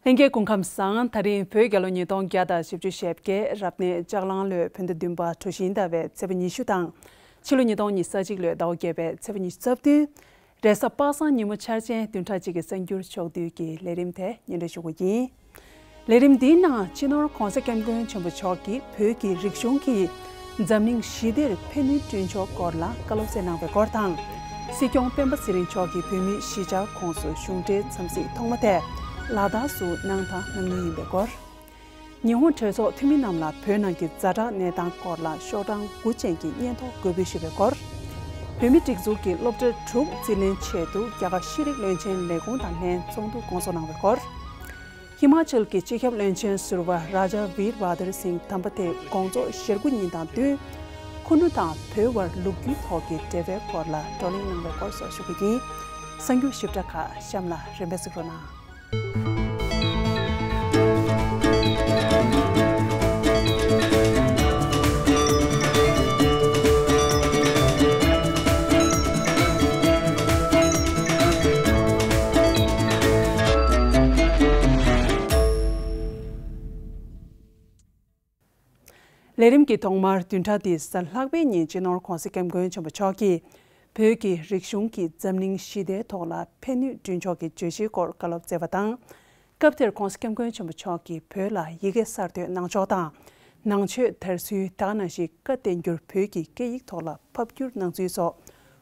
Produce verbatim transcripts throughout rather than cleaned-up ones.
ལྷན་རྒྱས་སྐུ་ཁམས་བཟང་། ད་རིང་བོད་རྒྱལ་ལོ་ཉིས་སྟོང་བརྒྱ་དང་བཞི་བཅུ་ཞེ་བརྒྱད། རབ་གནས་ལྕགས་གླང་ལོའི་བོད་ཟླ་བདུན་པ་གྲོ་བཞིན་ཟླ་བའི་ཚེས་པ་ཉི་ཤུ་དང་། ཕྱི་ལོ་ཉིས་སྟོང་ཉི་ཤུ་རྩ་གཅིག་ལོའི་ཟླ་བ་བརྒྱད་པའི་ཚེས་པ་ཉི་ཤུ་རྩ་བདུན། རེས་གཟའ་པ་སངས་ཉིན་མོ་འཆར་ཅན་བདུན་ཕྲག་གཅིག་གི་གསར་འགྱུར་ཕྱོགས་བསྡུས་ཀྱི་ལས་རིམ་དེ་སྙན་སྒྲོན་ཞུ་གི་ཡིན། ལས་རིམ་འདིའི་ནང་སྤྱི་ནོར་༧གོང་ས་༧སྐྱབས་མགོན་ཆེན་པོ་མཆོག་གིས་བོད་ཀྱི་རིག་གཞུང་གིས་འཛམ་གླིང་ཞི་བདེར་ཕན་ནུས་བསྐྲུན་ཕྱོགས་སྐོར་ལ་བཀའ་སློབ་སྩལ་གནང་བའི་སྐོར་དང་། སྲིད་སྐྱོང་སྤེན་པ་ཚེ་རིང་མཆོག་གིས་བོད་མིའི་གཞིས་ཆགས་ཁོངས་སུ་གཞུང་འབྲེལ་འཚམས་གཟིགས་ཐོག་མ་དེ་ལ་དྭགས་སུ་གནང་དང་གནང་མུས་ཡིན་པའི་སྐོར། ཉི་ཧོང་གྲོས་ཚོགས་འཐུས་མི་རྣམས་ལ་བོད་ནང་གི་ཛ་དྲག་གནས་སྟངས་སྐོར་ལ་ཤོག་གྲངས་དགུ་ཅན་གྱི་སྙན་ཐོ་འགོད་འབུལ་ཞུས་པའི་སྐོར། བོད་མིའི་སྒྲིག་འཛུགས་ཀྱི་སློབ་གྲྭ་དྲུག་རྩིས་ལེན་ཆེད་དུ་རྒྱ་གར་ཤེས་རིག་བློན་ཆེན་ལས་ཁུངས་དང་ལྷན་ཚོགས་འདུ་སྐོང་ཚོགས་གནང་བའི་སྐོར། ཧི་མ་ཅལ་གྱི་སྤྱི་ཁྱབ་བློན་ཆེན་ཟུར་པ་རཱ་ཇཱ་ཝིར་བྷ་དར་སིང་དམ་པ་དེ་དགོངས་རྫོགས་ཞེ་དགུ་ཉིན་དང་བསྟུན། ཁུ་ནུ་དང་བོད་བར་ལོ་རྒྱུས་ཐོག་གི་འབྲེལ་བའི་སྐོར་ལ་བགྲོ་གླེང་གནང་བའི་སྐོར་སོགས་ཞུ་གི་ཡིན། གསར་འགྱུར་ཞིབ་ཕྲ་ཁག་གཤམ་ལ་རིམ་པས་གཟིགས་རོགས་གནང་། ལས་རིམ་གྱི་ཐོག་མར་བདུན་ཕྲག་འདིའི་གཟའ་ལྷག་པའི་ཉིན་སྤྱི་ནོར་༧གོང་ས་༧སྐྱབས་མགོན་ཆེན་པོ་མཆོག་གིས་བོད་ཀྱི་རིག་གཞུང་གིས་འཛམ་གླིང་ཞི་བདེའི་ཐོག་ལ་ཕན་ནུས་བསྐྲུན་ཕྱོགས་ཀྱི་བརྗོད་གཞིའི་སྐོར་བཀའ་སློབ་སྩལ་བ་དང་། སྐབས་དེར་༧གོང་ས་༧སྐྱབས་མགོན་ཆེན་པོ་མཆོག་གིས་བོད་ལ་ཡི་གེ་གསར་གཏོད་གནང་ཕྱོགས་དང་། ནང་ཆོས་དར་ཚུལ་དག་ནང་བཞིན་བཀའ་བསྟན་འགྱུར་བོད་ཀྱི་སྐད་ཡིག་ཐོག་ལ་ཕབ་བསྒྱུར་གནང་ཚུལ་སོགས་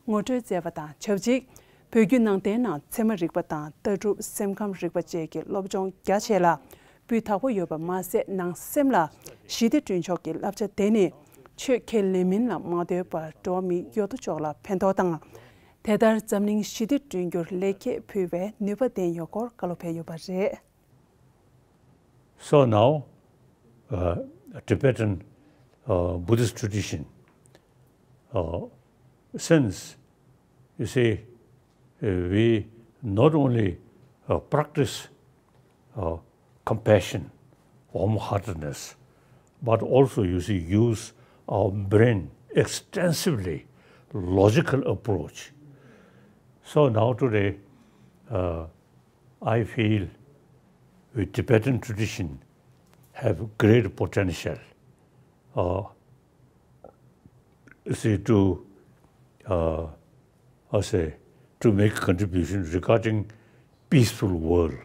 ངོ་སྤྲོད་མཛད་པ་དང་ཆབས་ཅིག་བོད་བརྒྱུད་ནང་བསྟན་ནང་ཚད་མ་རིག་པ་དང་ལྟ་གྲུབ་སེམས་ཁམས་རིག་པ་བཅས་ཀྱི་སློབ་སྦྱོང་རྒྱ་ཆེ་ལ་སྤུས་དག་པོ་ཡོད་པ་མ་ཟད། ནང་སེམས་ལ་ཞི་བདེ་བསྐྲུན་ཕྱོགས་ཀྱི་བསླབ་བྱ་དེ་ནི་ཆོས་ཁས་ལེན་མིན་ལ་མ་ལྟོས་པར་འགྲོ་བ་མིའི་ཡོད་དོ་ཅོག་ལ་ཕན་ཐོགས་དང་། དེ་ལྟར་འཛམ་གླིང་ཞི་བདེ་བསྐྲུན་རྒྱུར་ལེགས་སྐྱེས་ཕུལ་བའི་ནུས་པ་ལྡན་ཡོད་སྐོར་བཀའ་སློབ་ཕེབས་ཡོད་པ་རེད། So now, uh, Tibetan, uh, Buddhist tradition, uh, since, you see, uh, we not only, uh, practice, uh, compassion, warm-heartedness, but also, you see, use our brain extensively, logical approach. So now today, uh, I feel with Tibetan tradition have great potential, uh, say to, uh, I say, to make contribution regarding peaceful world.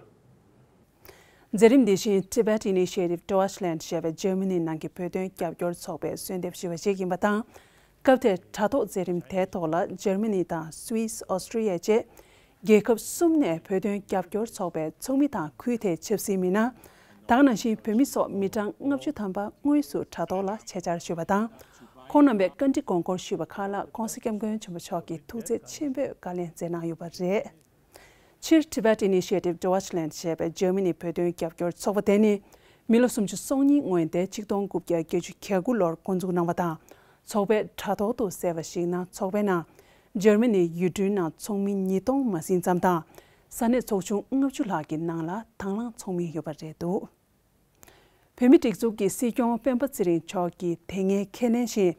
མཛད་རིམ་འདི་བཞིན་Tibet Initiative Deutschland ཞེས་པའི་འཇར་མ་ནི་ནང་གི་བོད་དོན་རྒྱབ་སྐྱོར་ཚོགས་པས་གསོལ་འདེབས་ཞུས་པ་ཞིག་ཡིན་པ་དང་། སྐབས་དེར་དྲ་ཐོག་མཛད་རིམ་དེའི་ཐོག་ལ་འཇར་མ་ནི་དང་སུད་སི། ཨོ་སི་ཀྲི་ཡ་བཅས་རྒྱལ་ཁབ་གསུམ་ནས་བོད་དོན་རྒྱབ་སྐྱོར་ཚོགས་པའི་ཚོགས་མི་དང་ཁུལ་དེའི་ཆབ་སྲིད་མི་སྣ། དེ་ག་ནང་བཞིན་བོད་མི་སོགས་མི་གྲངས་ལྔ་བཅུ་ཐམ་པ་དངོས་སུ་དྲ་ཐོག་ལ་ཆེད་བཅར་ཞུས་པ་དང་། ཁོང་རྣམ་པས་བཀའ་འདྲི་དགོངས་སྐོར་ཞུས་པ་ཁག་ལ་༧གོང་ས་༧སྐྱབས་མགོན་ཆེན་པོ་མཆོག་གིས་ཐུགས་རྗེ་ཆེན་པོས་བཀའ་ལན་སྩལ་གནང་ཡོད་པ་རེད། སྤྱིར་Tibet Initiative Deutschland ཞེས་པའི་འཇར་མ་ནིའི་བོད་དོན་རྒྱབ་སྐྱོར་ཚོགས་པ་དེ་ནི་མི་ལོ་སུམ་ཅུ་སོ་གཉིས་སྔོན་ཏེ་ཆིག་སྟོང་དགུ་བརྒྱ་བརྒྱད་ཅུ་གྱ་དགུ་ལོར་འགོ་འཛུགས་གནང་བ་དང་། ཚོགས་པས་དྲ་ཐོག་ཏུ་གསལ་བ་ཞིག་ན། ཚོགས་པའི་ནང་འཇར་མ་ནིའི་ཡུལ་གྲུའི་ནང་ཚོགས་མི་ཉིས་སྟོང་མ་ཟིན་ཙམ་དང་། ས་གནས་ཚོགས་ཆུང་ལྔ་བཅུ་ལྷག་གི་ནང་ལ་དང་བླངས་ཚོགས་མི་ཡོད་པ་རེད་འདུག་བོད་མིའི་སྒྲིག་འཛུགས་ཀྱི་སྲིད་སྐྱོང་སྤེན་པ་ཚེ་རིང་མཆོག་གིས་དེ་སྔའི་ཁས་ལེན་བཞིན།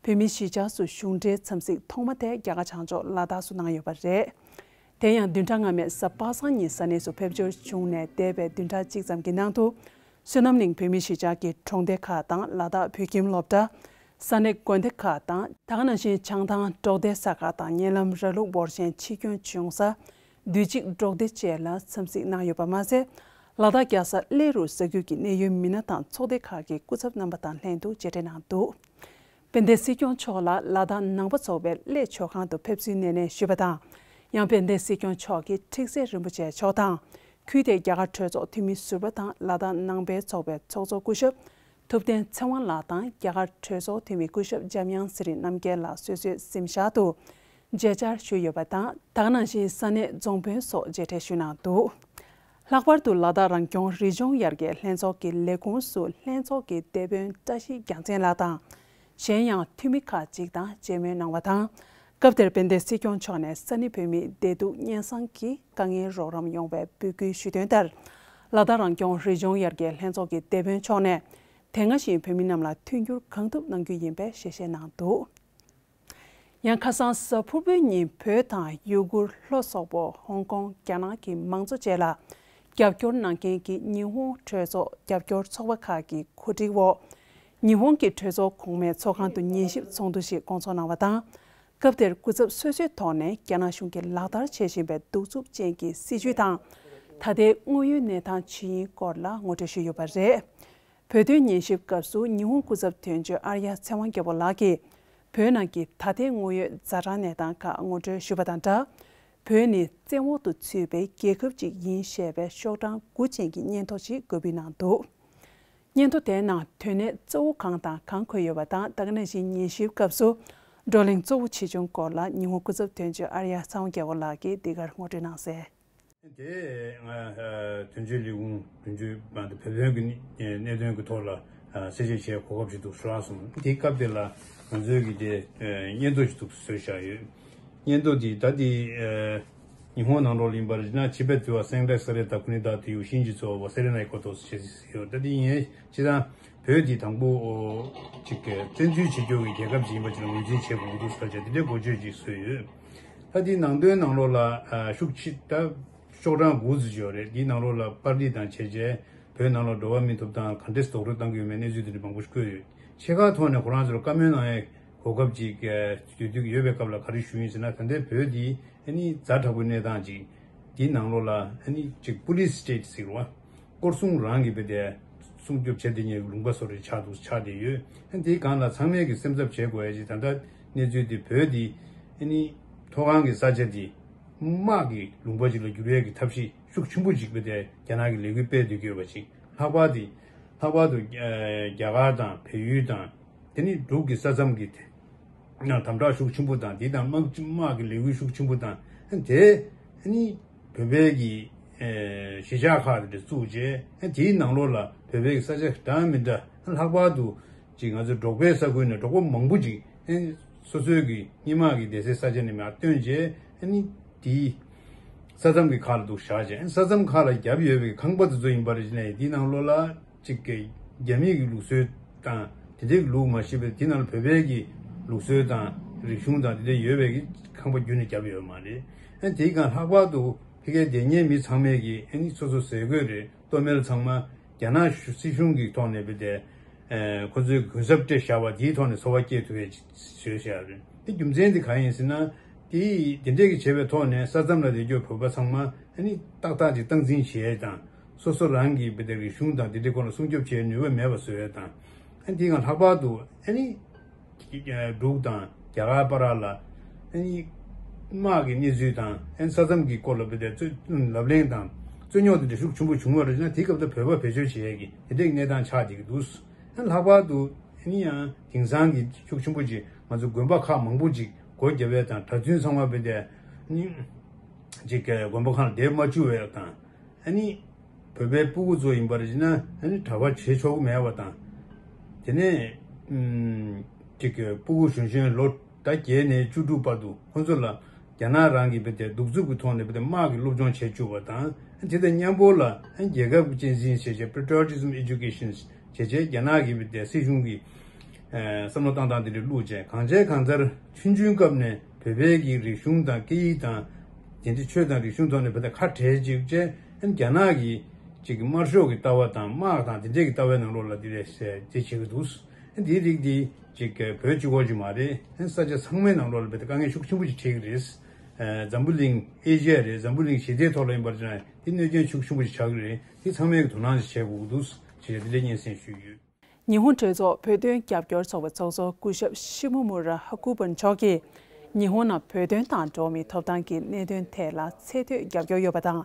བོད་མིའི་གཞིས་ཆགས་སུ་གཞུང་འབྲེལ་འཚམས་གཟིགས་ཐོག་མ་དེ་རྒྱ་གར་བྱང་ཕྱོགས་ལ་དྭགས་སུ་གནང་ཡོད་པ་རེད། དེ་ཡང་བདུན་ཕྲག་སྔ་མའི་གཟའ་པ་སངས་ཉིན་ས་གནས་སུ་ཕེབས་འབྱོར་བྱུང་ནས་འདས་པའི་བདུན་ཕྲག་གཅིག་ཙམ་གྱི་ནང་དུ། བསོད་ནམས་གླིང་བོད་མིའི་གཞིས་ཆགས་ཀྱི་གྲོང་སྡེ་ཁག་དང་ལ་དྭགས་བོད་ཁྱིམ་སློབ་གྲྭ། ས་གནས་དགོན་སྡེ་ཁག་དང་། དེ་ག་ནང་བཞིན་བྱང་ཐང་འབྲོག་སྡེ་ས་ཁག་དང་། གཉན་ལམ་ར་ལུག་འབོར་ཆེན་ཆེད་སྐྱོང་ལྗོན་ས། བདུད་གཅིག་འབྲོག་སྡེ་བཅས་ལ་འཚམས་གཟིགས་གནང་ཡོད་པ་མ་ཟད། ལ་དྭགས་རྒྱལ་ས་གླེ་རུ་ས་ཁུལ་གྱི་གནད་ཡོད་མི་སྣ་དང་ཚོགས་སྡེ་ཁག་གི་སྐུ་ཚབ་རྣམ་པ་དང་ལྷན་དུ་མཇལ་འཕྲད་གནང་འདུག་དཔལ་ལྡན་སྲིད་སྐྱོང་མཆོག་ལ་ལ་དྭགས་ནང་པ་ཚོགས་པའི་གླེ་ཆོས་ཁང་དུ་ཕེབས་བསུའི་སྣེ་ལེན་ཞུས་པ་དང་། ཡང་དཔལ་ལྡན་སྲིད་སྐྱོང་མཆོག་གིས་ཁྲིག་སེ་རིན་པོ་ཆེ་མཆོག་དང་། ཁུལ་དེའི་རྒྱ་གར་གྲོས་ཚོགས་འཐུས་མི་ཟུར་པ་དང་ལ་དྭགས་ནང་པའི་ཚོགས་པའི་ཚོགས་གཙོ་སྐུ་ཞབས་ཐུབ་བསྟན་ཚེ་དབང་ལགས་དང་། རྒྱ་གར་གྲོས་ཚོགས་འཐུས་མི་སྐུ་ཞབས་འཇམ་དབྱངས་ཚེ་རིང་རྣམ་རྒྱལ་ལགས་སོ་སོའི་གཟིམ་ཤག་ཏུ་མཇལ་བཅར་ཞུས་ཡོད་པ་དང་། དེ་ག་ནང་བཞིན་ས་གནས་རྫོང་དཔོན་སོགས་མཇལ་འཕྲད་ཞུས་གནང་འདུག་ལྷག་པར་དུ་ལ་དྭགས་རང་སྐྱོང་རི་ལྗོངས་ཡར་རྒྱས་ལྷན་ཚོགས་ཀྱི་ལས་ཁུངས་སུ་ལྷན་ཚོགས་ཀྱི་སྡེ་དཔོན་བཀྲ་ཤིས་རྒྱལ་མཚན་ལགས་དང་། གཞན་ཡང་འཐུས་མི་ཁག་ཅིག་དང་མཇལ་མོལ་གནང་བ་དང་། སྐབས་དེར་དཔལ་ལྡན་སྲིད་སྐྱོང་མཆོག་ནས་ས་གནས་བོད་མིའི་བདེ་སྡུག་གཉན་སྲང་གི་དཀའ་ངལ་རོགས་རམ་ཡོང་བའི་འབོད་སྐུལ་ཞུས་དོན་ལྟར། ལ་དྭགས་རང་སྐྱོང་རི་ལྗོངས་ཡར་རྒྱས་ལྷན་ཚོགས་ཀྱི་སྡེ་དཔོན་མཆོག་ནས་དེ་སྔ་བཞིན་བོད་མི་རྣམས་ལ་མཐུན་འགྱུར་གང་ཐུབ་གནང་རྒྱུ་ཡིན་པའི་ཞལ་བཞེས་གནང་འདུག་ཡང་ཁ་སང་གཟའ་ཕུར་བུའི་ཉིན་བོད་དང་ཡུ་གུར། ལྷོ་སོག་པོ། ཧོང་ཀོང་། རྒྱ་ནག་གི་མང་གཙོ་བཅས་ལ་ རྒྱབ་སྐྱོར་གནང་མཁན་གྱི་ཉི་ཧོང་གྲོས་ཚོགས་རྒྱབ་སྐྱོར་ཚོགས་པ་ཁག་གི་གོ་སྒྲིག་འོག་ཉི་ཧོང་གི་གྲོས་ཚོགས་གོང་མའི་ཚོགས་ཁང་དུ་ཉན་ཞིབ་ཚོགས་འདུ་ཞིག་སྐོང་ཚོགས་གནང་བ་དང་། སྐབས་དེར་སྐུ་ཚབ་སོ་སོའི་ཐོག་ནས་རྒྱ་ནག་གཞུང་གིས་ལག་བསྟར་བྱེད་བཞིན་པའི་གདུག་རྩུབ་ཅན་གྱི་སྲིད་བྱུས་དང་། ད་ལྟའི་དངོས་ཡོད་གནས་སྟངས་ཇི་ཡིན་སྐོར་ལ་ངོ་སྤྲོད་ཞུས་ཡོད་པ་རེད། བོད་དོན་ཉན་ཞིབ་སྐབས་སུ་ཉི་ཧོང་སྐུ་ཚབ་དོན་གཅོད་ཨར་ཡ་ཚེ་དབང་རྒྱལ་པོ་ལགས་ཀྱིས་བོད་ནང་གི་ད་ལྟའི་དངོས་ཡོད་ཛ་དྲག་གནས་སྟངས་ཁག་ངོ་སྤྲོད་ཞུས་པ་དང་སྦྲགས། བོད་ནི་བཙན་འོག་ཏུ་ཚུད་པའི་རྒྱལ་ཁབ་ཅིག་ཡིན་ཞེས་པའི་ཤོག་གྲངས་དགུ་ཅན་གྱི་སྙན་ཐོ་ཞིག་འགོད་འབུལ་གནང་འདུག་སྙན་ཐོ་དེའི་ནང་དོན་གནད་གཙོ་བོ་གང་དང་གང་འཁོད་ཡོད་པ་དང་། ད་ག་ནང་བཞིན་ཉན་ཞིབ་སྐབས་སུ་བགྲོ་གླེང་གཙོ་བོ་ཆེ་ཆུང་སྐོར་ལ་ཉི་ཧོང་སྐུ་ཚབ་དོན་གཅོད་ཨར་ཡ་ཚེ་དབང་རྒྱལ་པོ་ལགས་ཀྱིས་འདི་གར་ངོ་སྤྲོད་གནང་གསལ། དེ་ང་དོན་གཅོད་ལས་ཁུངས་དོན་གཅོད་པ་དང་བོད་དོན་གྱི་གནད་དོན་གྱི་ཐོག་ལ་གསལ་བཤད་བྱེད་གོ་སྐབས་ཅིག་འདུག་ཞུ་རག་སོང་། དེའི་སྐབས་དེ་ལ་ང་ཚོའི་གི་དེ་སྙན་ཐོ་ཞིག་འདུག་བཟོས་བཞག་ཡོད། སྙན་ཐོ་དེ་ད་དེ་ཉི་ཧོང་ནང་ལོགས་ལ་ཡིན་པར་ན་ཆིབས་པ་དུ་བ་སེང་ལེགས་ས་རེ་ད་ཁུ་ནི་ད་དུ་ཡུ་ཤིན་ཇི་ཚོ་བ་སེ་རེ་ནའི་ཀོ་ཏོ་ཞེས་ཡོད། ད་དེ་ཡིན་ཅི་ད། བོད་འདི་དང་པོ་ཅིག་གི་བཙན་འཛུལ་བྱེད་རྒྱུ་གི་རྒྱལ་ཁབ་ཅིག་ཡིན་པ་ཅིག་ལ་ངོས་འཛིན་བྱེད་དགོས་ཀྱི་འདུག་ཟེར་བྱས་དེ་འདྲའི་འགོ་བརྗོད་ཅིག་བཟོས་ཡོད། ད་འདིའི་ནང་དོན་ནང་ལོགས་ལ་ཤུགས་ཆེ་ད་ཤོག་གྲངས་དགུ་ཙམ་ཡོད་རེད། འདིའི་ནང་ལོགས་ལ་པར་རིས་དང་བྱས་རྗེས་བོད་ནང་ལ་འགྲོ་བ་མི་ཐོབ་ཐང་ག་འདྲས་རྡོག་རོལ་བཏང་གི་ཡོད་མེད་གནས་ཚུལ་དེ་འདྲ་མང་པོ་ཞིག་བཀོད་ཡོད། ཕྱེད་ཀ་ཐོག་ནས་ཁོ་རང་ཚོར་བཀའ་མོལ་གནང་ཡའི་གོ་སྐབས་ཅིག་ཡོད་དུས་ཡོད་པའི་སྐབས་ལ་ག་རེ་ཞུ་ཡིན་ཟེར་ན། ད་ལྟའི་བོད་འདི་ཨ་ནི་ཛ་དྲག་པོའི་གནས་སྟངས་ཅིག་འདིའི་ནང་ལོགས་ལ་ཨ་ནི་ཅིག་པུ་ལིས་སི་ཊེ་ཊི་ཟེར་བ། སྐོར་སྲུང་རང་གི་བེ་དེ་སྲུང་སྐྱོབ་བྱེད་དེ་ཉེ་ལུང་པ་སོ་རེ་ཆགས་འདུག་ཆགས་བསྡད་ཡོད། དེའི་སྒང་ལ་ཚང་མས་ཀྱི་སེམས་འཚབ་བྱེད་དགོས་ཡ་ཅིག་ད་ལྟ་གནས་ཚུལ་དེ་བོད་དེ་ཨ་ནི་མཐོ་སྒང་གི་ས་ཆ་དེ་དམག་གི་ལུང་པ་ཅིག་ལ་འགྱུར་ཡས་ཀྱི་ཐབས་ཤེས་ཤུགས་ཆེན་པོ་ཅིག་བེ་དེ་རྒྱ་ནག་གི་ལས་འགུལ་སྤེལ་སྡོད་ཀྱི་ཡོད་པ་ཅིག་ལྷག་པར་དེ་ལྷག་པར་དུ་རྒྱ་གར་དང་བལ་ཡུལ་དང་དེ་ནི་འབྲུག་གི་ས་མཚམས་ཀྱི་ནང་དམ་དྲག་ཤུགས་ཆེན་པོ་དང་དེ་དང་དམག་དམག་གི་ལས་འགུལ་ཤུགས་ཆེན་པོ་དང་དེ་ནི་བོད་པའི་གི་གཞིས་ཆགས་ཁག་དེ་འདྲ་བཙུགས་རྗེས་དེའི་ནང་ལོགས་ལ་བོད་པའི་གི་ས་ཆ་འདྲ་མི་འདྲ་ལྷག་པར་དུ་ཅིག་ང་ཚོ་འབྲོག་པའི་ས་ཁུལ་ནས་འབྲོག་པ་མང་པོ་ཅིག་སོ་སོའི་གི་སྔོན་མ་གི་སྡོད་སའི་ས་ཆ་ནས་མར་བཏོན་རྗེས་དེའི་ས་མཚམས་ཀྱི་ཁག་ལ་འདུག་བཞག་རྗེས་ས་མཚམས་ཁག་ལ་བརྒྱབ་ཡོད་པའི་ཁང་པ་དེ་ཚོ་ཡིན་པ་རེད་ཅེ་ནས་དེའི་ནང་ལོགས་ལ། གཅིག་གི་རྒྱ་མིའི་གི་ལུགས་སྲོལ་དང་དེ་འདྲའི་གི་ལུགས་མ་ཤེས་པའི་དེ་ནང་ལ་བོད་པའི་གི་ལུགས་སྲོལ་དང་རིག་གཞུང་དང་དེ་འདྲ་ཡོད་པའི་གི་ཁང་པ་བརྒྱུད་ནས་བརྒྱབ་ཡོད་མ་རེད། ཨ་དེའི་སྒང་ལྷག་པར་དུ་ཕ་གིའི་སྡོད་མཁན་མི་ཚང་མས་གི་ཨ་ནི་སོ་སོ་ཟས་གོས་རེད། ལྟོ་མལ་ཚང་མ་རྒྱ་ནག་གཞུང་སྲིད་གཞུང་གི་ཐོག་ནས་བེ་དེ་ཁོ་ཚོའི་གུན་གསབ་སྤྲད་བཞག་པ་དེའི་ཐོག་ནས་འཚོ་བ་སྐྱེལ་ཐུབ་པའི་བཟོས་བཞག་རེད། དེ་རྒྱུ་མཚན་དེ་གང་ཡིན་ཟེར་ན། དེ་དེ་འདྲས་ཀྱི་བྱས་པའི་ཐོག་ནས་ས་མཚམས་ལ་བསྡད་རྒྱུ་བོད་པ་ཚང་མ་ཨ་ནི་ཏག་ཏག་ཅིག་སྟངས་འཛིན་བྱེད་ཡས་དང་། སོ་སོ་རང་གི་བེ་དེ་རིག་གཞུང་དང་དེ་འདྲའི་སྐོར་ལ་སྲུང་སྐྱོབ་བྱེད་ནུས་པ་མེད་པ་བཟོ་ཡས་དང་། ཨ་དེའི་སྒང་ལྷག་པར་དུ་ཨ་ནི་འབྲུག་དང་རྒྱ་གར་བར་ལ་ཨ་ནི་དམག་གི་གནས་ཚུལ་དང་ཨ་ནི་ས་མཚམས་ཀྱི་སྐོར་ལ་བེ་དེ་རྩོད་ལབ་གླེང་དང་རྩོད་རྙོག་དེ་འདྲ་ཤུགས་ཆེན་པོ་བྱུང་བ་རེད་ན། དེའི་སྐབས་དུ་བོད་པ་བེད་སྤྱོད་བྱེད་ཡས་ཀྱི་དེ་འདྲའི་གནས་སྟངས་ཆགས་བསྡད་ཀྱི་འདུག་ཨ་ནི་ལྷག་པར་དུ་ཨ་ནི་ཡང་དེང་སང་གི་ཤུགས་ཆེན་པོ་ཅིག་ང་ཚོ་དགོན་པ་ཁག་མང་པོ་ཅིག་སྒོ་བརྒྱབ་ཡས་དང་གྲྭ་བཙུན་ཚང་མ་བེ་དེ་ཨ་ནི་ཅིག་དགོན་པ་ཁག་ལ་བསྡད་མ་བཅུག་པ་དང་། ཨ་ནི་བོད་པའི་སྤུ་གུ་ཚོ་ཡིན་པར་བྱས་ན་ཨ་ནི་གྲྭ་པ་བྱེད་ཆོག་གི་མེད་པ་དང་། དེ་ནས་ཨུམ་ཅིག་གི་སྤུ་གུ་གཞོན་གཞོན་ལོ་ཟླ་བརྒྱད་ནས་བཅུ་དྲུག་བར་དུ་ཁོ་ཚོ་ལ་རྒྱ་ནག་རང་གི་བེ་དེ་གདུག་རྩུབ་ཀྱི་ཐོག་ནས་བེ་དེ་དམག་གི་སློབ་སྦྱོང་བྱེད་བཅུག་པ་དང་། དེ་དང་མཉམ་པོ་ལ་ཨ་རྒྱལ་ཁབ་ཀྱི་གཅེས་འཛིན་བྱེད་བྱེད་patriotism education བྱེད་བྱེད་རྒྱ་ནག་གི་བེ་དེ་སྲིད་གཞུང་གི་ཨ་བསམ་བློ་བཏང་སྟངས་དེ་འདྲ་བླུགས་བྱས། གང་བྱས་གང་ལྟར་ཆུང་ཆུང་སྐབས་ནས་བོད་པའི་གི་རིག་གཞུང་དང་སྐད་ཡིག་དང་། དེ་འདྲ་ཆོས་དང་རིག་གཞུང་ཐོག་ནས་བོད་དང་ཁ་བྲལ་ཅིག་བྱས། རྒྱ་ནག་གི་ཅིག་གི་དམར་ཤོག་གི་ལྟ་བ་དང་དམག་དང་དེ་འདྲའི་གི་ལྟ་བའི་ནང་ལོགས་ལ་དེ་རེད་ཟེར་དེ་བྱེད་ཀྱི་འདུག་དེའི་རིགས་དེ་ཅིག་གི་བོད་གཅིག་པོ་ཅིག་མ་རེད། ས་ཆ་ཚང་མའི་ནང་ལོགས་ལ་བོད་དང་དཀའ་ངལ་ཤུགས་ཆེན་པོ་ཅིག་འཕྲད་ཀྱི་རེད། འཛམ་བུ་གླིང་ཨེ་ཤི་ཡ་རེད། འཛམ་བུ་གླིང་ཞི་བདེའི་ཐོག་ལ་ཡིན་པར་བྱས་ན་དེ་གནོད་སྐྱོན་ཤུགས་ཆེན་པོ་ཅིག་ཆགས་ཀྱི་རེད། དེ་ཚང་མས་གི་དོ་སྣང་ཅིག་བྱེད་དགོས་ཀྱི་འདུག་ཅེས་དེ་འདྲའི་སྙན་སེང་ཞུས་ཡོད། ཉི་ཧོང་གྲོས་ཚོགས་བོད་དོན་རྒྱབ་སྐྱོར་ཚོགས་པའི་ཚོགས་གཙོ་སྐུ་ཞབས་ཤི་མོ་མུ་ར་ཧ་ཀུ་པོ་མཆོག་གིས་ཉི་ཧོང་ནང་བོད་དོན་དང་འགྲོ་བ་མིའི་ཐོབ་ཐང་གི་གནད་དོན་ཐད་ལ་ཚད་མཐོའི་རྒྱབ་སྐྱོར་ཡོད་པ་དང་།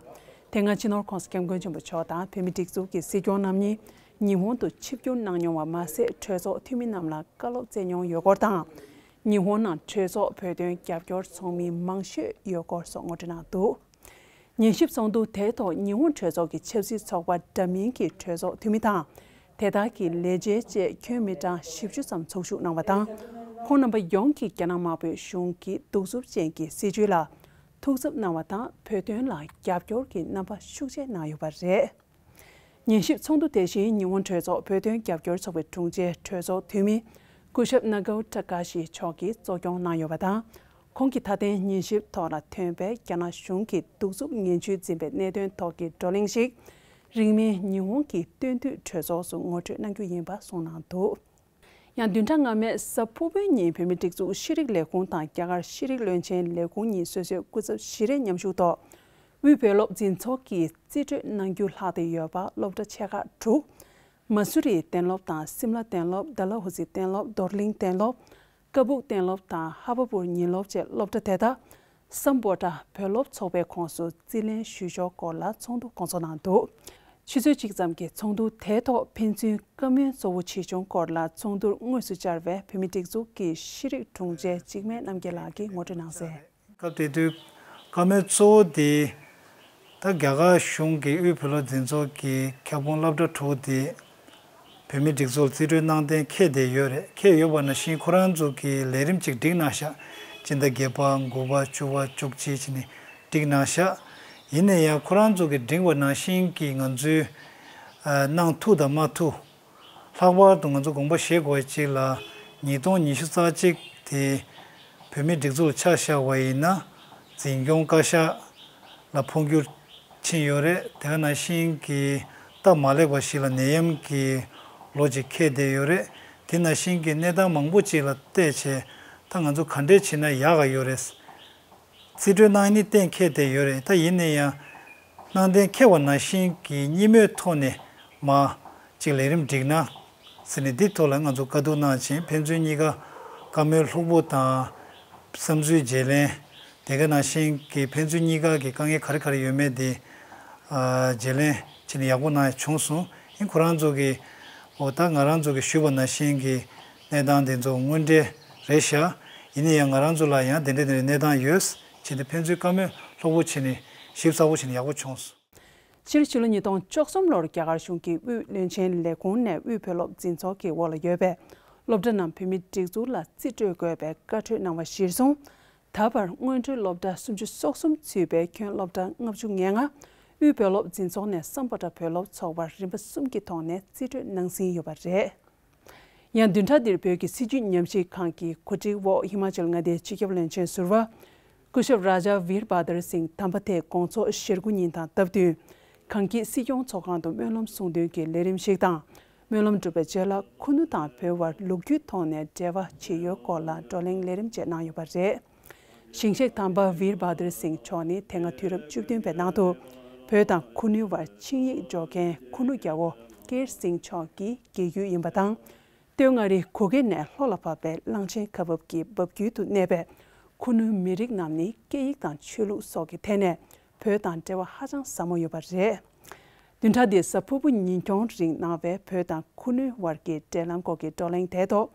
དེ་སྔ་སྤྱི་ནོར་༸གོང་ས་༸སྐྱབས་མགོན་ཆེན་པོ་མཆོག་དང་བོད་མིའི་སྒྲིག་འཛུགས་ཀྱི་སྲིད་སྐྱོང་རྣམ་གཉིས་ཉི་ཧོང་དུ་ཆིབས་བསྒྱུར་གནང་མྱོང་བ་མ་ཟད། གྲོས་ཚོགས་འཐུས་མི་རྣམས་ལ་བཀའ་སློབ་སྩལ་མྱོང་ཡོད་སྐོར་དང་། ཉི་ཧོང་ནང་གྲོས་ཚོགས་བོད་དོན་རྒྱབ་སྐྱོར་ཚོགས་མི་མང་ཤོས་ཡོད་སྐོར་སོགས་ངོ་སྤྲོད་གནང་འདུག་ཉན་ཞིབ་ཚོགས་འདུ་དེའི་ཐོག་ཉི་ཧོང་གྲོས་ཚོགས་ཀྱི་ཆབ་སྲིད་ཚོགས་པ་འདྲ་མིན་གྱི་གྲོས་ཚོགས་འཐུས་མི་དང་། དེ་དག་གི་ལས་བྱེད་བཅས་ཁྱོན་མི་གྲངས་བཞི་བཅུ་ཙམ་ཚོགས་ཞུགས་གནང་བ་དང་། ཁོང་རྣམ་པ་ཡོངས་ཀྱིས་རྒྱ་ནག་དམར་པོའི་གཞུང་གི་གདུག་རྩུབ་ཅན་གྱི་སྲིད་བྱུས་ལ་ཐུགས་འཚབ་གནང་བ་དང་། བོད་དོན་ལ་རྒྱབ་སྐྱོར་གྱི་རྣམ་པ་ཤུགས་ཆེ་གནང་ཡོད་པ་རེད། ཉན་ཞིབ་ཚོགས་འདུ་དེ་བཞིན་ཉི་ཧོང་གྲོས་ཚོགས་བོད་དོན་རྒྱབ་སྐྱོར་ཚོགས་པའི་དྲུང་ཆེ་གྲོས་ཚོགས་འཐུས་མི་སྐུ་ཞབས་ནཱ་གའོ་ཊ་ཀ་ཤི་མཆོག་གིས་གཙོ་སྐྱོང་གནང་ཡོད་པ་དང་། ཁོང་གིས་ད་ཐེངས་ཉན་ཞིབ་ཐོག་ལ་ཐོན་པའི་རྒྱ་ནག་གཞུང་གིས་གདུག་རྩུབ་ངན་ཇུས་འཛིན་པའི་གནད་དོན་ཐོག་གི་བགྲོ་གླེང་ཞིག་རིང་མིན་ཉི་ཧོང་གི་སྟོན་བསྡུས་གྲོས་ཚོགས་སུ་ངོ་སྤྲོད་གནང་རྒྱུ་ཡིན་པ་གསུངས་གནང་འདུག་ཡང་བདུན་ཕྲག་སྔ་མའི་གཟའ་ཕུར་བུའི་ཉིན་བོད་མིའི་སྒྲིག་འཛུགས་ཤེས་རིག་ལས་ཁུངས་དང་རྒྱ་གར་ཤེས་རིག་བློན་ཆེན་ལས་ཁུངས་གཉིས་སོ་སོའི་སྐུ་ཚབ་བཞི་རེ་མཉམ་ཞུགས་ཐོག་དབུས་བོད་སློབ་འཛིན་ཚོགས་ཀྱིས་རྩིས་སྤྲོད་གནང་རྒྱུ་ལྷག་བསྡད་ཡོད་པ་སློབ་གྲྭ་ཆེ་ཁག་དྲུག་མ་སུ་རི་གཏན་སློབ་དང་སིམ་ལ་གཏན་སློབ། ཌལ་ཧོ་སི་གཏན་སློབ། རྡོར་གླིང་གཏན་སློབ། ཀ་སྦུག་གཏན་སློབ་དང་ཧ་བ་པུར་ཉིན་སློབ་བཅས་སློབ་གྲྭ་དེ་དག་སམ་བྷོ་ཊ་བོད་སློབ་ཚོགས་པའི་ཁོངས་སུ་རྩིས་ལེན་ཞུ་ཕྱོགས་སྐོར་ལ་ཚོགས་འདུ་སྐོང་ཚོགས་གནང་འདུག་ཆུ་ཚོད་གཅིག་ཙམ་གྱི་ཚོགས་འདུ་དེའི་ཐོག་ཕན་ཚུན་བཀའ་མོལ་གཙོ་བོ་ཆེ་ཆུང་སྐོར་ལ་ཚོགས་འདུར་དངོས་སུ་བཅར་བའི་བོད་མིའི་སྒྲིག་འཛུགས་ཀྱི་ཤེས་རིག་དྲུང་ཆེ་འཇིགས་མེད་རྣམ་རྒྱལ་ལགས་ཀྱིས་ངོ་སྤྲོད་གནང་གསལ། སྐབས་དེ་དུས་བཀའ་མོལ་གཙོ་བོ་དེ་ད་རྒྱ་གར་གཞུང་གི་དབུས་བོད་སློབ་འཛིན་ཚོགས་ཀྱི་ཁྱབ་ཁོངས་སློབ་གྲྭ་དྲུག་དེ་བོད་མིའི་སྒྲིག་འཛུགས་ལ་རྩིས་སྤྲོད་གནང་གཏན་འཁེལ་བསྡད་ཡོད་རེད། འཁེལ་ཡོད་པ་ནང་བཞིན་ཁོ་རང་ཚོ་གི་ལས་རིམ་ཅིག་བསྒྲིགས་གནང་ཤག་སྤྱི་ཟླ་བརྒྱད་པ་དགུ་པ་བཅུ་པ་བཅུ་གཅིག་བྱས་ནས་བསྒྲིགས་གནང་ཤག་ཡིན་ན་ཡང་ཁོ་རང་ཚོ་གི་བསྒྲིགས་པ་ནང་བཞིན་གྱི་ང་ཚོའི་ཨ་གནང་ཐུབ་དང་མ་ཐུབ། ལྷག་པར་དུ་ང་ཚོ་དགོངས་པ་བཞེས་དགོས་ཅིག་ལ་ཉིས་སྟོང་ཉི་ཤུ་རྩ་གཅིག་དེ་བོད་མིའི་སྒྲིག་འཛུགས་ལ་ཆ་བཞག་པ་ཡིན་ན་འཛིན་སྐྱོང་བཀའ་ཤག་ལ་འཕོ་འགྱུར་ཕྱིན་ཡོད་རེད། དེ་ག་ནང་བཞིན་གྱི་སྟབས་མ་ལེགས་པ་ཞིག་ལ་ནད་ཡམས་ཀྱི་ལོ་གཅིག་འཁེལ་བསྡད་ཡོད་རེད། དེ་ནང་བཞིན་གྱི་གནས་སྟངས་མང་པོ་ཅིག་ལ་བལྟས་བྱས་ད་ང་ཚོ་ག་འདྲས་བྱས་ན་ཡག་ག་ཡོད་རེད། རྩིས་སྤྲོད་གནང་ནི་གཏན་འཁེལ་བསྡད་ཡོད་རེད། ད་ཡིན་ན་ཡང་གནང་གཏན་འཁེལ་བ་ནང་བཞིན་གྱི་གཉིས་མོས་ཐོག་ནས་མ་གཅིག་ལས་རིམ་བསྒྲིགས་ན་ཟེར་ནས་འདི་ཐོག་ལ་ང་ཚོ་བཀའ་བསྡུར་གནང་ཕྱིན་ཕན་ཚུན་གཉིས་ཀ་བཀའ་མོལ་ལྷུག་པོ་དང་བསམ་ཚུལ་བརྗེ་ལེན་དེ་ག་ནང་བཞིན་གྱི་ཕན་ཚུན་གཉིས་ཀ་གི་དཀའ་ངལ་ག་རེ་ག་རེ་ཡོད་མེད་དེ་བརྗེ་ལེན་བྱས་ནས་ཡག་པོ་གནང་ཡ་བྱུང་སོང་། ཡིན་ཁོ་རང་ཚོ་གི་འོ་ད་ང་རང་ཚོ་གི་ཞུས་པ་ནང་བཞིན་གྱི་གནས་སྟངས་དེ་ཚོ་དངོས་འབྲེལ་རེད་ཤག་ཡིན་ན་ཡང་ང་རང་ཚོ་ལ་ཡང་དེ་འདྲ་དེ་འདྲའི་གནས་སྟངས་ཡོད་བྱས་ཏེ་ཕན་ཚུན་བཀའ་མོལ་ལྷུག་པོ་བྱས་ནས་ཞིབ་ཚགས་པོ་བྱས་ནས་ཡག་པོ་བྱུང་སོང་། སྤྱིར་ཕྱི་ལོ་ཉིས་སྟོང་བཅུ་གསུམ་ལོར་རྒྱ་གར་གཞུང་གིས་དབུས་བློན་ཆེན་ལས་ཁུངས་ནས་དབུས་བོད་སློབ་འཛིན་ཚོགས་ཀྱི་འོག་ལ་ཡོད་པའི་སློབ་གྲྭ་རྣམས་བོད་མིའི་སྒྲིག་འཛུགས་ལ་རྩིས་སྤྲོད་དགོས་པའི་བཀའ་འཁྲོལ་གནང་བ་གཞིར་བཟུང་། ད་བར་སྔོན་འགྲོའི་སློབ་གྲྭ་སུམ་ཅུ་སོ་གསུམ་ཚུད་པའི་ཁྱོན་སློབ་གྲྭ་ལྔ་བཅུ་ང་ལྔ་དབུས་བོད་སློབ་འཛིན་ཚོགས་ནས་སམ་བྷོ་ཊ་བོད་སློབ་ཚོགས་པར་རིམ་པ་གསུམ་གྱི་ཐོག་ནས་རྩིས་སྤྲོད་གནང་ཟིན་ཡོད་པ་རེད། ཡང་བདུན་ཕྲག་འདིར་བོད་ཀྱི་སྲིད་བྱུས་ཉམས་ཞིབ་ཁང་གི་གོ་སྒྲིག་འོག་ཧི་མ་ཅལ་མངའ་སྡེའི་སྤྱི་ཁྱབ་བློན་ཆེན་ཟུར་པ་སྐུ་ཞབས་རཱ་ཇཱ་ཝིར་བྷ་དར་སིང་དམ་པ་དེ་དགོང་ཚོགས་ཞེ་དགུ་ཉིན་དང་སྟབས་བསྟུན་གངས་སྐྱིད་སྲིད་སྐྱོང་ཚོགས་ཁང་དུ་སྨོན་ལམ་གསུང་འདོན་གྱི་ལས་རིམ་ཞིག་དང་། སྨོན་ལམ་གྲུབ་པའི་རྗེས་ལ་ཁུ་ནུ་དང་བོད་དབར་ལོ་རྒྱུས་ཐོག་ནས་འབྲེལ་བ་ཇི་ཡོད་སྐོར་ལ་བགྲོ་གླེང་ལས་རིམ་བཅས་གནང་ཡོད་པ་རེད། ཞིང་གཤེགས་དམ་པ་ཝིར་བྷ་དར་སིང་མཆོག་ནི་དེ་སྔ་དུས་རབས་བཅུ་བདུན་པའི་ནང་དུ་བོད་དང་ཁུ་ནུའི་བར་ཆིངས་ཡིག་སྦྱོར་མཁན་ཁུ་ནུ་རྒྱལ་པོ་ཀེར་སིང་མཆོག་གི་དགེ་བརྒྱུད་ཡིན་པ་དང་། སྟོད་མངའ་རིས་གུ་གེ་ནས་ལྷོ་ལ་བབས་པའི་གླང་ཆེན་ཁ་འབབ་ཀྱི་འབབ་རྒྱུད་དུ་གནས་པའི་ཁུ་ནུ་མི་རིགས་རྣམས་ནི་སྐད་ཡིག་དང་ཆོས་ལུགས་སོགས་ཀྱི་ཐད་ནས་བོད་དང་འབྲེལ་བ་ཧ་ཅང་ཟབ་མོ་ཡོད་པ་རེད། བདུན་ཕྲག་འདིའི་གཟའ་ཕུར་བུ་ཉིན་གྱོང་རིང་གནང་བའི་བོད་དང་ཁུ་ནུའི་བར་གྱི་འབྲེལ་ལམ་སྐོར་གྱི་བགྲོ་གླེང་དེའི་ཐོག་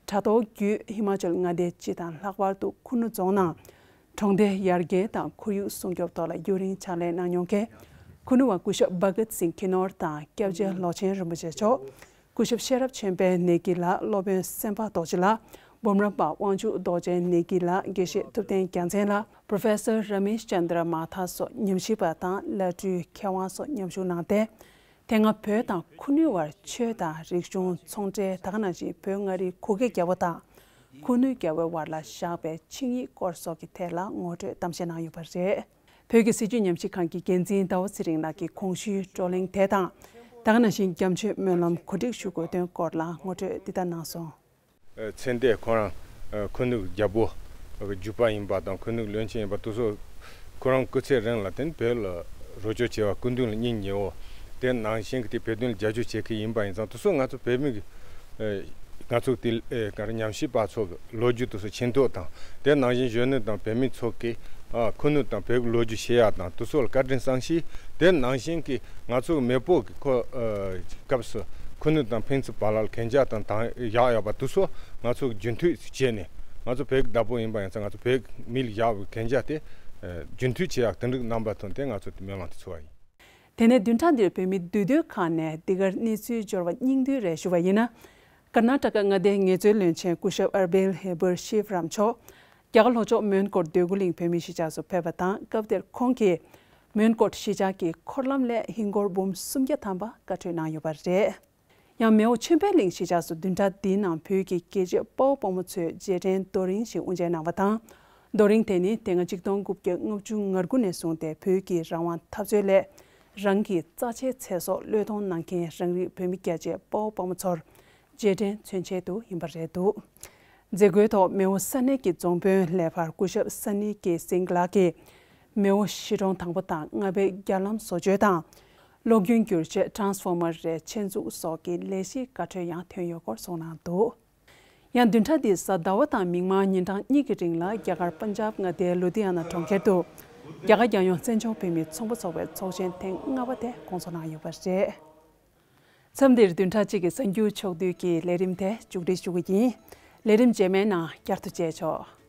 དྲ་ཐོག་བརྒྱུད་ཧི་མ་ཅལ་མངའ་སྡེའི་སྤྱི་དང་ལྷག་པར་དུ་ཁུ་ནུ་རྫོང་ནང་གྲོང་སྡེ་ཡར་རྒྱས་དང་ཁོར་ཡུག་སྲུང་སྐྱོབ་ཐོག་ལ་རྒྱུན་རིང་ཕྱག་ལས་གནང་མྱོང་མཁན་ཁུ་ནུ་བ་སྐུ་ཞབས་བྷ་གཏ་སིང་ཁི་ནོར་དང་སྐྱབས་རྗེ་ལོ་ཆེན་རིན་པོ་ཆེ་མཆོག་སྐུ་ཞབས་ཤེས་རབ་ཆོས་འཕེལ་ནེ་གི་ལགས། སློབ་དཔོན་སེམས་དཔའ་རྡོ་རྗེ་ལགས། འབུམ་རམས་པ་དབང་ཕྱུག་རྡོ་རྗེ་ནེ་གི་ལགས། དགེ་བཤེས་ཐུབ་བསྟན་རྒྱལ་མཚན་ལགས། Professor Ramesh Chandra Matha སོགས་ཉམས་ཞིབ་པ་དང་བླ་སྤྲུལ་མཁས་དབང་སོགས་མཉམ་ཞུགས་གནང་སྟེ། དེ་སྔ་བོད་དང་ཁུ་ནུའི་བར་ཆོས་དང་རིག་གཞུང་ཚོང་འབྲེལ་ད་ག་ནང་བཞིན་བོད་མངའ་རིས་གུ་གེ་རྒྱལ་པོ་དང་ཁུ་ནུ་རྒྱལ་པོའི་བར་ལ་བཞག་པའི་ཆིངས་ཡིག་སྐོར་སོགས་ཀྱི་ཐད་ལ་ངོ་སྤྲོད་གཏམ་བཤད་གནང་ཡོད་པ་རེད། བོད་ཀྱི་སྲིད་བྱུས་ཉམས་ཞིབ་ཁང་གི་འགན་འཛིན་ཟླ་བ་ཚེ་རིང་ལགས་ཀྱིས་གོང་ཞུས་བགྲོ་གླེང་དེ་དང་། ད་ག་ནང་བཞིན་རྒྱ་མཆོད་སྨོན་ལམ་གོ་སྒྲིག་ཞུ་དགོས་དོན་སྐོར་ལ་ངོ་སྤྲོད་འདི་ལྟར་གནང་སོང་། ཚེ་འདས་ཁོ་རང་ཁུ་ནུ་རྒྱལ་པོ་བརྒྱུད་པ་ཡིན་པ་དང་ཁུ་ནུ་བློན་ཆེན་ཡིན་པ་དེ་ཚོ་ཁོ་རང་སྐུ་ཚེ་རིང་ལ་བརྟེན་བོད་ལ་རོགས་སྐྱོར་བྱས་པ་སྐུ་མདུན་ལ་སྙིང་ཉེ་བོ་དེ་ནང་བཞིན་གྱི་དེ་བོད་དོན་ལ་རྒྱབ་སྐྱོར་བྱེད་མཁན་ཡིན་པ་ཡིན་ཙང་དེ་ཚོ་ང་ཚོ་བོད་མི་གི་ཨེ་ང་ཚོ་དེ་ཨེ་ག་རེ་ཉམས་ཞིབ་པ་ཚོ་གི་ལོ་རྒྱུས་དེ་ཚོ་མཁྱེན་རྟོགས་དང་དེ་ནང་བཞིན་གཞོན་ནུ་དང་བོད་མི་ཚོ་གི་ཨ་ཁུ་ནུ་དང་བོད་ཀྱི་ལོ་རྒྱུས་ཤེས་ཡ་དང་དེ་ཚོ་ལ་བཀའ་དྲིན་བསམ་ཤེས་དེ་ནང་བཞིན་གྱི་ང་ཚོ་གི་མེས་པོ་གི་ཁོ་ཨ་སྐབས་སུ་ཁུ་ནུ་དང་ཕན་ཚུན་བར་ལ་གན་རྒྱ་དང་དང་ཡག་ཡོད་པ་དེ་ཚོ་ང་ཚོ་གི་རྒྱུན་མཐུད་བྱས་ནས་ང་ཚོ་བོད་ཀྱི་བདག་པོ་ཡིན་པ་ཡིན་ཙང་ང་ཚོ་བོད་ཀྱི་མི་ལ་ཡག་པའི་གན་རྒྱ་དེ་ཨ་རྒྱུན་མཐུད་བྱེད་ཡག་དེ་འདྲ་རྣམ་པ་ཐོན་ཏེ་ང་ཚོ་དེ་སྨོན་ལམ་དེ་ཚོ་བ་ཡིན། དེ་ནས་བདུན་ཕྲག་འདིར་བོད་མིའི་འདུས་སྡོད་ཁང་ནས་འདི་གར་གནས་ཚུལ་འབྱོར་བ་སྙིང་བསྡུས་རེ་ཞུ་བ་ཡིན་ན། ཀར་ན་ཊ་ཀ་མངའ་སྡེའི་ངལ་རྩོལ་བློན་ཆེན་སྐུ་ཞབས་ཨར་བེལ་ཧེ་བར་ཤིབ་རམ་མཆོག་རྒྱ་གར་ལྷོ་ཕྱོགས་མོན་གྷོར་འདོད་རྒུ་གླིང་བོད་མིའི་གཞིས་ཆགས་སུ་ཕེབས་པ་དང་སྐབས་དེར་ཁོང་གིས་མོན་གྷོར་གཞིས་ཆགས་ཀྱི་འཁོར་ལམ་ལས་ཧིན་སྒོར་འབུམ་སུམ་བརྒྱ་ཐམ་པ་བཀའ་འཁྲོལ་གནང་ཡོད་པ་རེད། ཡང་མེའོ་ཆོས་འཕེལ་གླིང་གཞིས་ཆགས་སུ་བདུན་ཕྲག་འདིའི་ནང་བོད་ཀྱི་རྒྱལ་གཅེས་དཔའ་བོ་དཔའ་མོ་ཚོས་རྗེས་དྲན་རྡོ་རིང་ཞིག་དབུ་འབྱེད་གནང་བ་དང་། རྡོ་རིང་དེ་ནི་དེ་སྔ་གཅིག་སྟོང་དགུ་བརྒྱ་ལྔ་བཅུ་ང་དགུ་ནས་བཟུང་སྟེ་བོད་ཀྱི་རང་དབང་འཐབ་རྩོད་སླད་རང་གི་རྩ་ཆེའི་ཚེ་སྲོག་བློས་གཏོང་གནང་མཁན་རང་རིགས་བོད་མི་སྐྱ་ཆེན་དཔའ་བོ་དཔའ་མོ་ཚོར་རྗེས་དྲན་མཚོན་ཆེད་དུ་ཡིན་པ་རེད་འདུག་མཛད་སྒོའི་ཐོག་མེའོ་ས་གནས་ཀྱི་རྫོང་དཔོན་ལས་འཕར་སྐུ་ཞབས་ས་ནི་ཀེ་སིང་ལགས་ཀྱིས་མེའོ་གཞིས་གྲོང་དང་པོ་དང་ལྔ་པའི་རྒྱ་ལམ་བཟོ་བཅོས་དང་། གློག་རྒྱུན་བསྒྱུར་བཅོས་transformer རེ་ཆེད་འཛུགས་སོགས་ཀྱི་ལས་གཞིའི་བཀའ་འཁྲོལ་ཡང་ཐོན་ཡོད་སྐོར་གསུངས་གནང་འདུག་ཡང་བདུན་ཕྲག་འདིའི་གཟའ་ཟླ་བ་དང་མིག་དམར་ཉིན་གྲངས་གཉིས་ཀྱི་རིང་ལ་རྒྱ་གར་པན་ཇབ་མངའ་སྡེའི་ལུ་དྷི་ཡ་ན་གྲོང་ཁྱེར་དུ་རྒྱ་གར་རྒྱལ་ཡོངས་བཙན་བྱོལ་བོད་མིའི་ཚོགས་པ་ཚོགས་པའི་ཚོགས་ཆེན་ཐེངས་ལྔ་པ་དེ་སྐོང་ཚོགས་གནང་ཡོད་པ་རེད། མཚམས་འདིར་བདུན་ཕྲག་གཅིག་གི་གསར་འགྱུར་ཕྱོགས་བསྡུས་ཀྱི་ལས་རིམ་དེ་མཇུག་སྒྲིལ་ཞུ་གི་ཡིན། ལས་རིམ་རྗེས་མའི་ནང་བསྐྱར་དུ་མཇལ་ཆོག